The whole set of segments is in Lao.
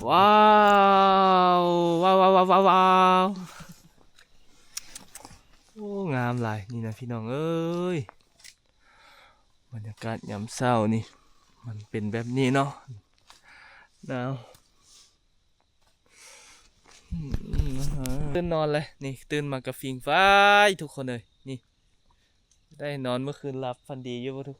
ວ້າວ ວ້າວ ວ້າວ ວ້າວ ວ້າວ ໂອ້ ງາມຫຼາຍນີ້ນະພີ່ນ້ອງເອີຍ. ບັນຍາກາດຍາມເຊົ້ານີ້ ມັນເປັນແບບນີ້ເນາະ ໜາວ. ອືມ ຕື່ນນອນແລ້ວນີ້ ຕື່ນມາກະຟິງໄຟທຸກຄົນເອີຍ. ນີ້ ໄດ້ນອນມື້ຄືນ ຫຼັບຝັນດີຢູ່ບໍ່ທຸກ?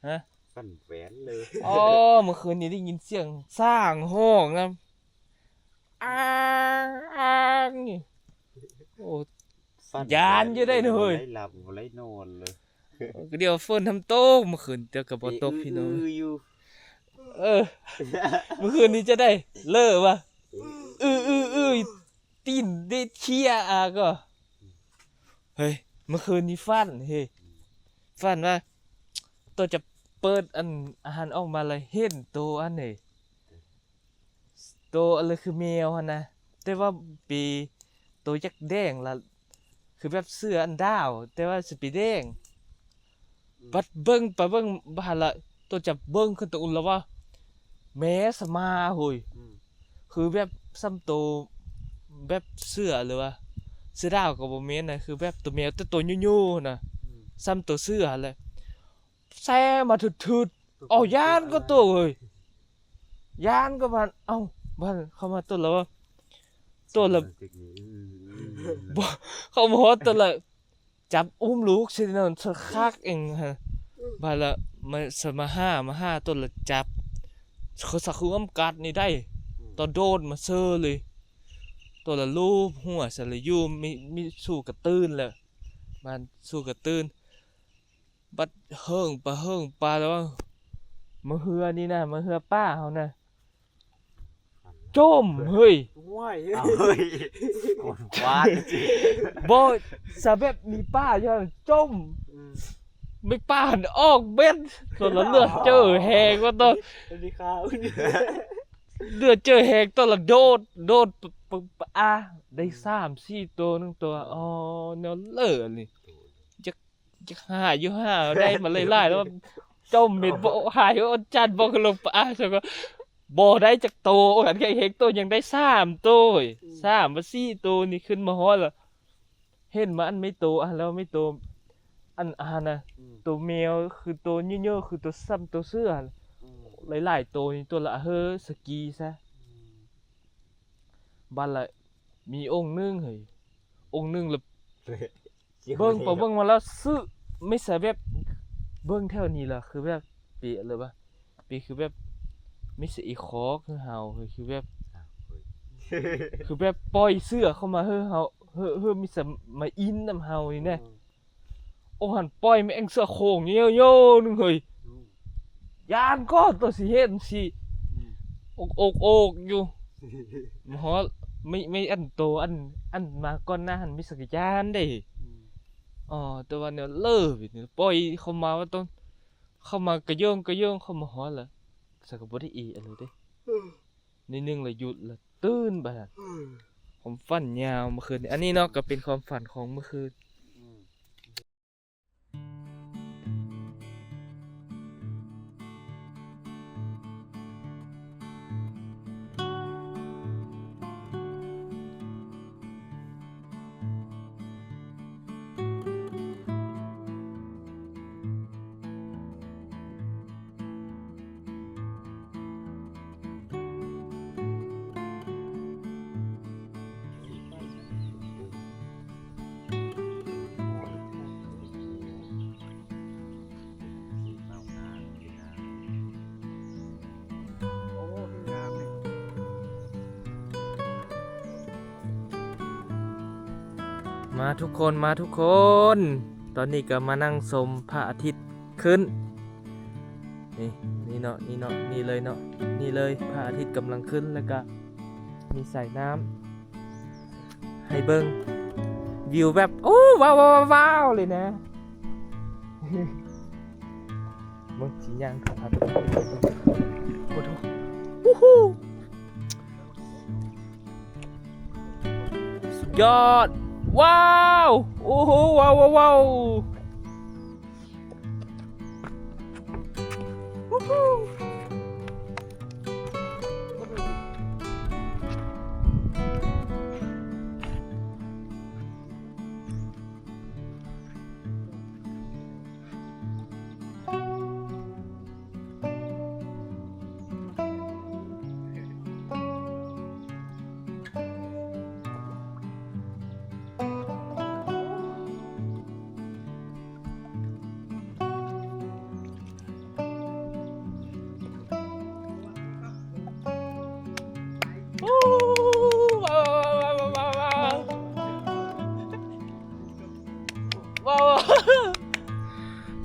ຮະ? ຝັນແຫວນເລີຍ. ອໍ ມື້ຄືນນີ້ໄດ້ຍິນສຽງຊ້າງຮ້ອງນຳ ອ້າງ ອ້າງ ນີ້. ໂອ້ ຝັນ ຢ້ານຢູ່ໄດ໋ເຮີ້ຍ ບໍ່ໄດ້ຫຼັບບໍ່ໄດ້ນອນເລີຍ. ເອີ ກໍດຽວຝົນທຳຕົກ ມື້ຄືນແຕ່ກໍບໍ່ຕົກພີ່ນ້ອງ. ອືຢູ່ ເອີ ມື້ຄືນນີ້ຈະໄດ້ເລີວ່າ ອືໆໆ ຕີນໄດ້ເຄຍອາກໍ. ເຮີ້ຍ ມື້ຄືນນີ້ຝັນເຮີ້ຍ ຝັນວ່າໂຕຈະເປີດອັນອາຫານອອກມາ ແລ້ວເຫັນໂຕອັນນີ້ ໂຕອັນລະຄືແມວຫັ້ນນະ ແຕ່ວ່າເປັນໂຕຈັກແດງລະ ຄືແບບເສືອອັນດາວ ແຕ່ວ່າຊິເປັນແດງ. ອືມ ບັດເບິ່ງໄປເບິ່ງມາລະ ໂຕຈັບເບິ່ງຂຶ້ນໂຕອຸ່ນລະວ່າ ແມ່ສະມາເຮີ້ຍ. ອືມ ຄືແບບສ່ຳໂຕແບບເສືອ ຫຼືວ່າເສືອດາວກໍບໍ່ແມ່ນນະ ຄືແບບໂຕແມວ ແຕ່ໂຕໂຍໆນະ. ອືມ ສ່ຳໂຕເສືອຫັ້ນແຫຼະ ແຊມາຖືດໆ. ເອົ້າ ຢ້ານກໍໂຕເອີຍ ຢ້ານກໍບາດ ເອົ້າ ບາດເຂົ້າມາໂຕລະວ່າ ໂຕລະ ອືມ ບໍ່ ເຂົ້າມາຮອດໂຕລະ ຈັບອຸ້ມລູກຊິນອນສະຄັກເອງຫັ້ນ. ບາດລະມາ ສະມາຫາ ມາຫາໂຕລະຈັບ ເຂົາສະຄືອຳກັດນີ້ໄດ້. ອືມ ໂຕໂດດມາເຊີເລີຍ ໂຕລະລູບຫົວສະລະຢູ່ ມີ ມີສູ້ກະຕື່ນແລ້ວ ບາດສູ້ກະຕື່ນ. ບັດເຫິງປາເຫິງປາແລ້ວ ມາເຮືອນີ້ນະ ມາເຮືອປ້າເຮົານະ ຈົ່ມເຮີ້ຍ. ໂອ້ຍ ເອົາເຮີ້ຍ ບໍ່ ສະແບບມີປ້າຢູ່ຫັ້ນຈົ່ມ. ອືມ ມີປ້າຫັ້ນອອກເບັດ ໂຕລະເລືອດເຈີແຮງວ່າໂຕ ເລືອດເຈີແຮງ ໂຕລະໂດດ ໂດດ ປະ ປະ ປະ ອາ ໄດ້ສາມສີ່ໂຕ ໜຶ່ງໂຕ. ອໍ ແນວເລີນີ້ ຈັກ ຢາກຫາຢູ່ຫາໄດ້ມາຫຼາຍໆ ແລ້ວຈົ່ມເມັດບໍ່ຫາຍ ອັນຈັນບໍ່ຄືລົງປາ ຊັ້ນກໍບໍ່ໄດ້ຈັກໂຕ ອັນແຂງເຮັກໂຕຍັງໄດ້ສາມໂຕ. ອືມ ສາມວ່າສີ່ໂຕນີ້ຂຶ້ນມາຮອດລະ ເຫັນມາອັນແມ່ໂຕ ອັນແລ້ວແມ່ໂຕ ອັນ ອັນນະ ອືມ ໂຕແມວຄືໂຕເຍີໆ ຄືໂຕສ່ຳໂຕເສືອ. ອືມ ຫຼາຍໆໂຕນີ້ ໂຕລະເຮີສະກີຊະ. ອືມ ບັດລະມີອົງໜຶ່ງເຮີ້ຍ ອົງໜຶ່ງລະ ເບິ່ງໄປເບິ່ງມາແລ້ວ ຊື່ ມິສແບບ ເບິ່ງແຖວນີ້ລະ ຄືແບບເປະເລີຍວ່າ ເປະ ຄືແບບ ມິສອີຄອກ ຄືເຮົາ ຄືແບບ ຄືແບບປ່ອຍເສືອເຂົ້າມາ ເຮີເຮົາ ເຮີ ເຮີມິສມາອິນນຳເຮົານີ້ແນ່. ອືມ ໂອ້ ຫັ້ນປ່ອຍແມ່ງເສືອໂຄ່ງເຍົໆໜຶ່ງເຮີ້ຍ. ອືມ ຢ້ານກໍໂຕຊິເຫັນຊິ ອືມ ໂອກໆຢູ່ ຮອດ ມີ ມີອັນໂຕ ອັນ ອັນມາກ່ອນໜ້າຫັ້ນ ມີສັກກະຍານເດ້. ອືມ ອໍ ແຕ່ວ່າແນວເລີບນີ້ ປ່ອຍເຂົ້າມາວ່າຕ້ອງ ເຂົ້າມາກະໂຍງກະໂຍງ ເຂົ້າມາຮອດລະ ສັກກະບໍ່ໄດ້ເອອັນເລີຍເດ້. ອືມ ໜ້ອຍໜຶ່ງລະຢຸດລະຕື່ນບາດນັ້ນ. ອືມ ຄວາມຝັນຍາວມື້ຄືນນີ້ ອັນນີ້ເນາະ ກໍເປັນຄວາມຝັນຂອງມື້ຄືນ. ອືມ ມາທຸກຄົນ ມາທຸກຄົນ ຕອນນີ້ກໍມານັ່ງຊົມພະອາທິດຂຶ້ນ. ນີ້ ນີ້ເນາະ ນີ້ເນາະ ນີ້ເລີຍເນາະ ນີ້ເລີຍ ພະອາທິດກຳລັງຂຶ້ນ ແລ້ວກະມີສາຍນ້ຳໃຫ້ເບິ່ງ ວິວແບບ ໂອ້ ວ້າວໆໆໆເລີຍນະ. ເບິ່ງ ຊິຍ່າງເຂົ້າຫາ ໂອ້ໂຫ ອູ້ຫູ ສຸດຍອດ ວ້າວ ໂອ້ໂຫ ວ້າວໆໆ. ວູ້ຫູ້ ໂອ້ໂຫ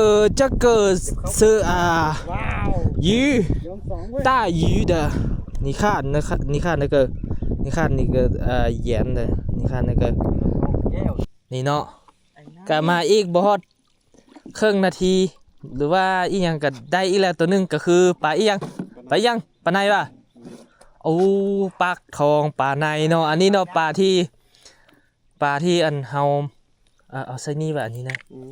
个这个是啊，鱼，大鱼的。你看，你看，你看那个，你看那个，呃，圆的，你看那个，นี่เนาะ ກະມາອີກບໍ່ຮອດເຄິ່ງນາທີ ຫຼືວ່າອີ່ຫຍັງກະໄດ້ອີກແລ້ວໂຕໜຶ່ງ ກະຄືປາອີ່ຫຍັງ ປາອີ່ຫຍັງ ປາໄນຫວາ? ໂອ້ ປາກທອງປາໄນເນາະ ອັນນີ້ເນາະ ປາທີ່ ປາທີ່ອັນເຮົາ ເອົາ ເອົາໃສ່ນີ້ຫວາ ອັນນີ້ນະ ອືມ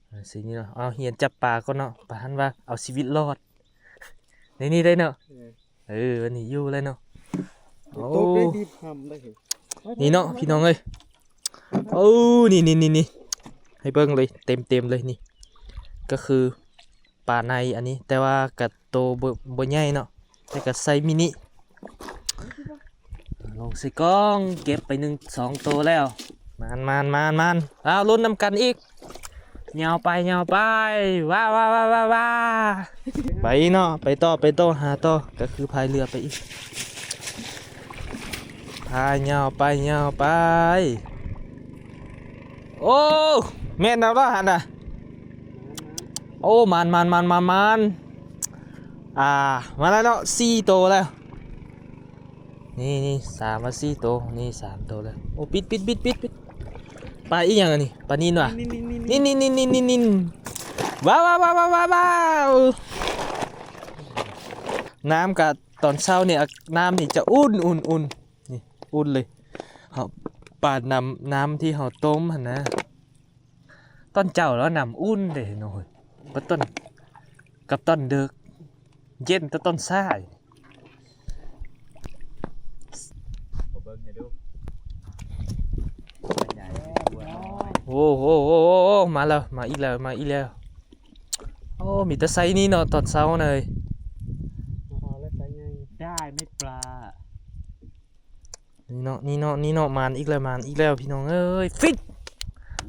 ເອົາໃສ່ນີ້ເນາະ ເອົາຮຽນຈັບປາກ່ອນເນາະ ປາຫັ້ນວ່າເອົາຊີວິດລອດ ໃນນີ້ໄດ້ເນາະ ເອີ ເອີ ອັນນີ້ຢູ່ແລ້ວເນາະ ໂອ້ ໂຕໄດ້ດີພຳໄດ້ ນີ້ເນາະພີ່ນ້ອງເອີຍ. ໂອ້ ນີ້ໆໆ ໃຫ້ເບິ່ງເລີຍ ເຕັມໆເລີຍ. ນີ້ກະຄືປາໄນອັນນີ້ ແຕ່ວ່າກະໂຕບໍ່ ບໍ່ໃຫຍ່ເນາະ ແຕ່ກະໄຊມິນິ. ລົງໃສ່ກ້ອງ ເກັບໄປໜຶ່ງສອງໂຕແລ້ວ. ມານໆໆໆ ອ້າວ ລຸ້ນນຳກັນອີກ. ຍາວໄປ ຍາວໄປ ວ້າ ໄປເນາະ ໄປຕໍ່ ໄປຕໍ່ ຫາຕໍ່ ກະຄືພາຍເຮືອໄປອີກ ພາຍາວໄປ ຍາວໄປ. ໂອ້ ແມ່ນແລ້ວລະຫັ້ນນະ. ໂອ້ ມານໆໆໆ ອ່າ ມາແລ້ວເນາະ ສີ່ໂຕແລ້ວ. ນີ້ໆ ສາມມາສີ່ໂຕ ນີ້ສາມໂຕແລ້ວ. ໂອ້ ປິດໆໆໆ ປາອີ່ຫຍັງອັນນີ້? ປານິນຫວາ? ນີ້ໆໆໆໆ ວ້າວໆໆໆ ນ້ຳກະຕອນເຊົ້ານີ້ ນ້ຳນີ້ຈະອຸ່ນໆໆ ນີ້ ອຸ່ນເລີຍ. ເຮົາປານຳ ນ້ຳທີ່ເຮົາຕົ້ມຫັ້ນນະ. ຕອນເຊົ້າແລ້ວນ້ຳອຸ່ນເດ້ເນາະ ເອີຍ ບັດຕອນ ກັບຕອນເດິກ ເຢັນແຕ່ຕອນສາຍ. ຂໍເບິ່ງແດ່ດູ ໂອ້ໂຫ ໂອ້ໂຫ ໂອ້ໂຫ ມາແລ້ວ ມາອີກແລ້ວ ມາອີກແລ້ວ. ໂອ້ ມີແຕ່ໄຊນີ້ເນາະ ຕອນເຊົ້ານະເອີຍ. ໄດ້ໄໝປາ? ນີ້ເນາະ ນີ້ເນາະ ນີ້ເນາະ ມານອີກແລ້ວ ມານອີກແລ້ວພີ່ນ້ອງເອີຍ. ຟິດ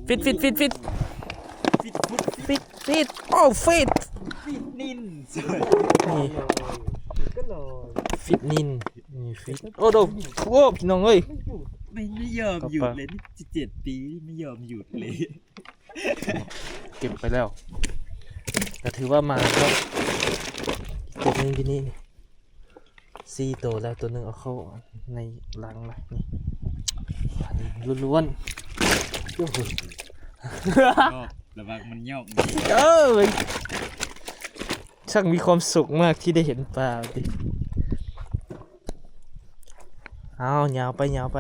ຟິດ ຟິດ ຟິດ ຟິດ ໂອ້ ຟິດ ຟິດນິນ ນີ້ ຟິດນິນ ນີ້ ຟິດ ໂອ້ໂດ ໂອ້ ພີ່ນ້ອງເອີຍ ໄມ່ຍອມຢຸດເລີຍ ສິບເຈັດປີ ໄມ່ຍອມຢຸດເລີຍ. ເກັບໄປແລ້ວ ກະຖືວ່າມານເນາະ ອີກຕົວໜຶ່ງຢູ່ນີ້ ສີ່ໂຕແລ້ວ ໂຕໜຶ່ງເອົາເຂົ້າໃນລັງລະ ນີ້ ປານິນລ້ວນໆ. ໂອ້ໂຫ ລະວັງມັນຍອກ ເອີຍ ຊ່າງມີຄວາມສຸກມາກທີ່ໄດ້ເຫັນປາຕິ. ອ້າວ ຍາວໄປ ຍາວໄປ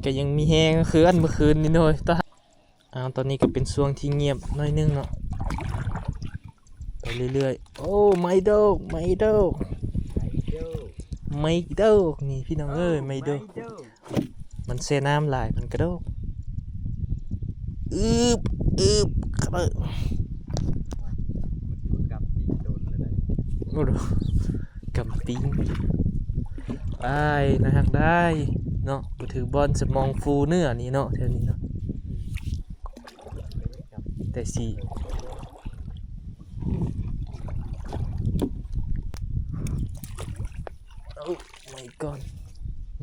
ກະຍັງມີແຮງຄືອັນເມື່ອຄືນນີ້ເນາະ. ອ້າວ ຕອນນີ້ກະເປັນຊ່ວງທີ່ງຽບໜ້ອຍໜຶ່ງເນາະ ໄປເລື້ອຍໆ. ໂອ້ ໄມໂດກ ໄມໂດກ ໄມໂດກ ນີ້ພີ່ນ້ອງເອີຍ ໄມໂດກ ມັນແຊ່ນ້ຳຫຼາຍ ມັນກະໂດກ. ອືບ ອືບ ກະເລີຍ ມັນກຳປີງໂດນແລ້ວໄດ໋ ໂອ້ໂດ ກຳປີງ ອ້າຍ ໜ້າຮັກໄດ໋ເນາະ ບໍ່ຖືກບ່ອນ ສະໝອງຟູເນື້ອນີ້ເນາະ ແຖວນີ້ເນາະ. ແຕ່ຊິ ໂອ້ ໄມກອດ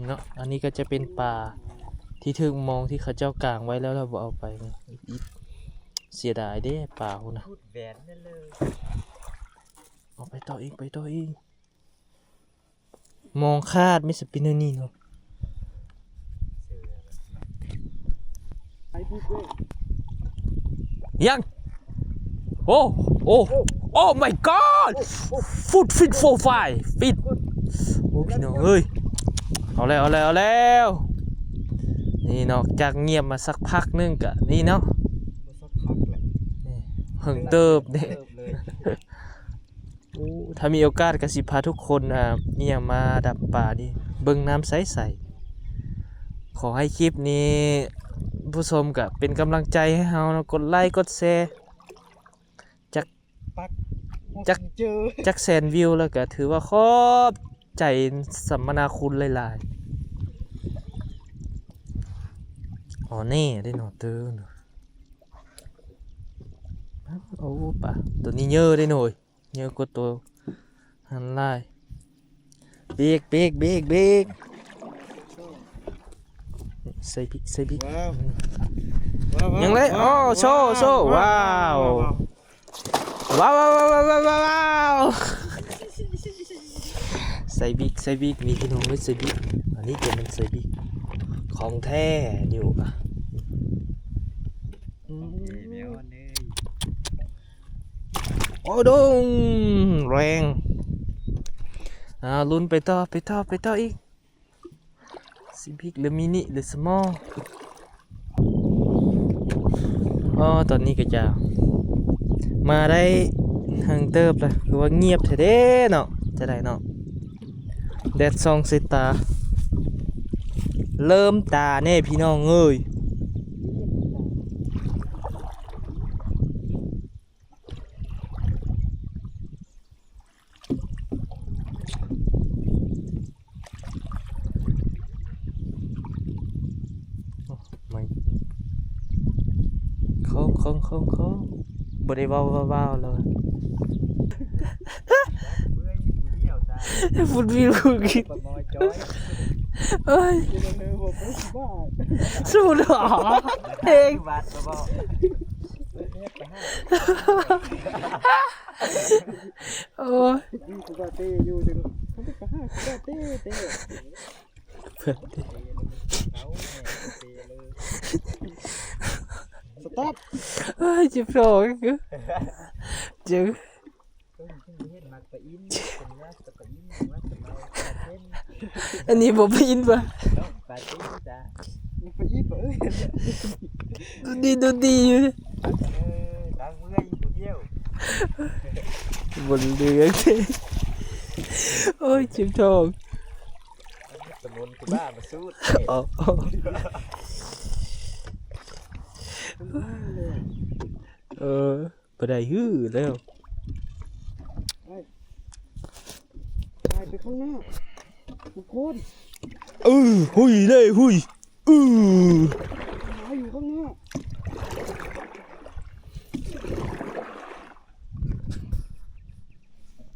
ເນາະ ອັນນີ້ກະຈະເປັນປາທີ່ຖືກມອງທີ່ເຂົາເຈົ້າກາງໄວ້ແລ້ວ ແລ້ວບໍ່ເອົາໄປ ເສຍດາຍເດ້ປາພຸ້ນນະ. ເອົາໄປຕໍ່ອີກ ໄປຕໍ່ອີກ. ມອງຂາດ ມີສະປິນແນວນີ້ເນາະ ຍັງ ໂອ້ ໂອ້ ໂອ້ ໄມກອດ ຟຸດ ຟິດ ໂຟ ໄຟ ຟິດ. ໂອ້ ພີ່ນ້ອງເອີຍ ເອົາແລ້ວ ເອົາແລ້ວ ເອົາແລ້ວ. ນີ້ເນາະ ຈາກງຽບມາສັກພັກໜຶ່ງກະນີ້ເນາະ ເຫິງເຕີບເດ້. ໂອ້ ຖ້າມີໂອກາດກະຊິພາທຸກຄົນ ອ່າ ອີ່ຫຍັງ ມາດຳປານີ້ ເບິ່ງນ້ຳໃສໆ. ຂໍໃຫ້ຄລິບນີ້ ຜູ້ຊົມກະເປັນກຳລັງໃຈໃຫ້ເຮົາເນາະ ກົດໄລກົດແຊ ຈັກ ຈັກ ຈັກແສນວິວແລ້ວກະຖືວ່າຂອບໃຈສຳມະນາຄຸນຫຼາຍໆ. ອໍແນ່ເດ້ເນາະ ເຕີ ໂອ້ ປາ ໂຕນີ້ເຍີະເດ້ເນາະ ເຍີະກວ່າໂຕຫັ້ນຫຼາຍ. ເບກ ເບກ ເບກ ເບກ ໃສ່ບີກ ໃສ່ບີກ ວ້າວ ຍັງເລີຍ ໂອ້ ໂຊ ໂຊ ວ້າວ ວ້າວ ວ້າວ ວ້າວ ວ້າວ ວ້າວ ໃສ່ບີກ ໃສ່ບີກ ນີ້ພີ່ນ້ອງເອີຍ ໃສ່ບີກ ອັນນີ້ຈະແມ່ນໃສ່ບີກຂອງແທ້ຢູ່ ອະ ໂອ້ ດົງແຮງ. ອ່າ ລຸ້ນໄປຕໍ່ ໄປຕໍ່ ໄປຕໍ່ອີກ ຊິບິກ ຫຼື ມິນິ ຫຼື ສະມໍ. ອໍ ຕອນນີ້ກະຈະມາໄດ້ເຖິງເຕີບລະ ຄືວ່າງຽບແທ້ເດ້ເນາະ ຈະໄດ້ເນາະ ແດດສ່ອງໃສ່ຕາ. ເລີ່ມຕາແນ່ພີ່ນ້ອງເອີຍ. ເຂົ້າໆໆໆ ບໍ່ໄດ້ເວົ້າ ເວົ້າໆແລ້ວ ເມື່ອຍຢູ່ຜູ້ດຽວຊະ ພຸດວິວ ເອີຍ ສູ້ດອກເອງ ບາດບໍ່ ໂອ້ຍ ກູວ່າເຕະຢູ່ຈັ່ງ ເພິ່ນເຕະ ສະຕັອບ ເອີຍ ເຈັບທ້ອງ ເຈັບ ອັນນີ້ບໍ່ໄປອີກບໍ່ ປາຕີນຈ້າ ໄປອີກບໍ່ ເອີຍ ດູດີ ດູດີຢູ່ ເອີ ຕັ້ງເມື່ອຍຜູ້ດຽວ ບໍ່ເຫຼືອ ໂອ້ຍ ເຈັບທ້ອງ ສະໝຸນຄືບ້າມາສູດ ອໍ ເອີ. ບໍ່ໄດ້ຮືແລ້ວ ໄປ ໄປຂ້າງໜ້າທຸກຄົນ ເອີ ຮຸຍເລີຍ ຮຸຍ ອື